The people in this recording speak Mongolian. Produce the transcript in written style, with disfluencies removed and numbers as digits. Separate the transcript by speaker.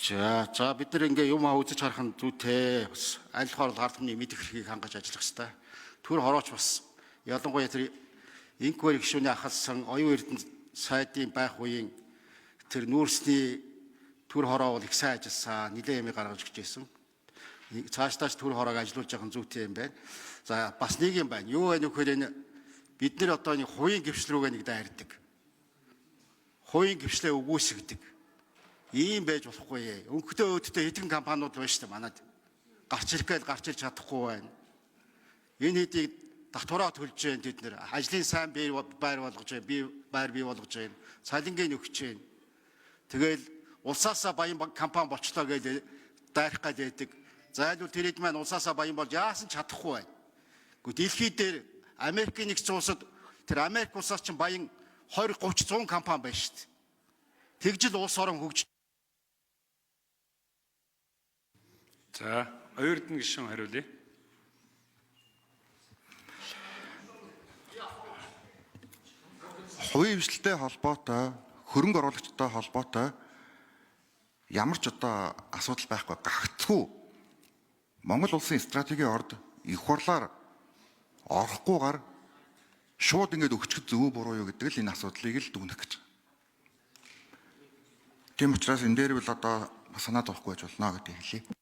Speaker 1: За, бид нар ингээ юм үзэж харах нь зүйтэй. Бас аль болохоор ард түмний мэдэх эрхийг хангаж ажиллах хэрэгтэй. Төр хорооч бас ялангуяа тэр инквери гишүүний ахалсан оюун эрдэнэ сайдын байх үеийн тэр нүүрсний төр хороо бол их сайн ажилласан. Нилээн ямыг гаргаж өгч байсан. Цаашдаа ч төр хороог ажилуулж байгаа нь зүйтэй юм байна. За, бас нэг юм байна. Юу вэ нөхөр, энэ бид нар одоо нэг хувийн гвшил рүүгээ нэг дайрдаг. Хувийн гвшлээ үгүйсгдэг. Ийм байж болохгүй. Өнгөтэй өөдтэй хэдхэн компаниуд байна шүү дээ манад. Гарч ирэх гээл гарч ирж чадахгүй байна. Энэ хэдийг татвараа төлж जैन тэд нэр. Ажлын сайн бие байр болгож जैन, бие байр бий болгож जैन, цалингийн өгч जैन. Тэгэл улсаасаа баян компани болчлоо гэж дайрах гал байдаг. Зайлвал тэр хэд маань улсаасаа баян болж яасан ч чадахгүй байна. Гэхдээ дэлхий дээр Америкийн нэгдсэн улсад тэр Америк улсаас чинь баян 20 30 100 компани байна шүү дээ. Тэгжил улс орон хөгж.
Speaker 2: За, оюун эрдэнэ гишүүн хариулъя.
Speaker 3: Хувийн хвшлтэй холбоотой, хөрөнгө оруулагчтай холбоотой ямар ч одоо асуудал байхгүй. Гагцхүү Монгол улсын стратегийн орд их хурлаар орохгүйгээр шууд ингээд өгчөд зөв үү буруу юу гэдэг л энэ асуудлыг л дүгнэх гэж. Тийм учраас энэ дээр бол одоо санаа зовхгүй байж болно гэдгийг хэлье.